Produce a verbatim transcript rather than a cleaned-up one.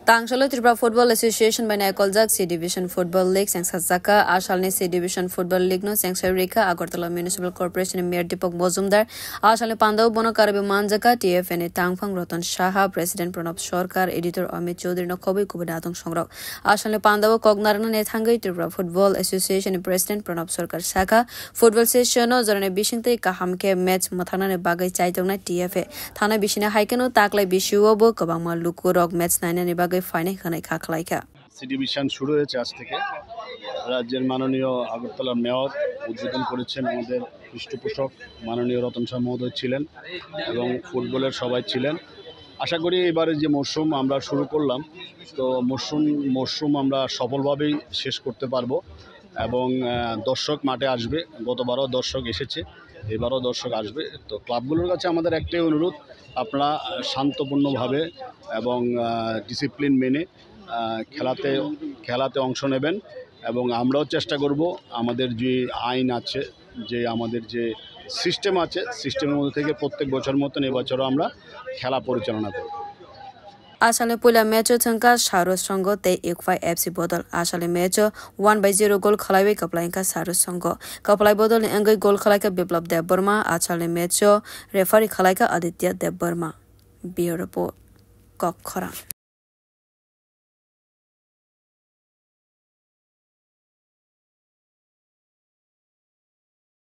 Tangsalo Tripura Football Association bai naikoljak C Division Football League chengsajak kha. Asalni C Division Football League no chengsai rikha Agartala Municipal Corporation ni Mayor Deepak Mojumdar. Asalni pandao bono karwi manjak kha T F A ni tangphang Ratan Saha, President Pranab Sarkar, Editor Amit Chaudhary no khobwi kubui natung songrok. Asalni pandao kok narwknani thangwi Tripura Football Association ni President Pranab Sarkar sakha, football session o jorani bisingtwi kaham khe match mwthangnani bagwi chaitongnai T F A. Thana bisini hai kheno taklai bisio bo kwbangma lukurok match nainani bagwi phainai hwnwi kha khlaikha. C division শুরু হয়েছে আজ থেকে। রাজ্যের মাননীয় আগরতলার মেয়র উদ্বোধন করেছেন আমাদের পৃষ্ঠপোষক মাননীয় রতন শাহ মহোদয় ছিলেন এবং ফুটবলের সবাই ছিলেন। আশা করি এবারে যে মরশুম আমরা শুরু করলাম, তো মরশুম মরশুম আমরা সফলভাবেই শেষ করতে পারবো এবং আহ, দর্শক মাঠে আসবে। গতবারও দর্শক এসেছে, এবারও দর্শক আসবে। তো ক্লাবগুলোর কাছে আমাদের একটাই অনুরোধ, আপনারা শান্তপূর্ণভাবে এবং ডিসিপ্লিন মেনে আহ, খেলাতে খেলাতে অংশ নেবেন এবং আমরাও চেষ্টা করব আমাদের যে আইন আছে, যে আমাদের যে সিস্টেম আছে, সিস্টেমের মধ্যে থেকে প্রত্যেক বছর মতন এবছরও আমরা খেলা পরিচালনা করব। Asalni puila match o thwngkha Sarus Songho tei Ikphai F C bodol. Asalni match o one by zero goal khlaiwi kwplai wngkha Sarus Songho. Kwplai bodolni wngwi goal khlaikha Biplab Debbarma. Asalni match o referee khlaikha Aditya Debbarma. Bureau Report, Kokkhorang.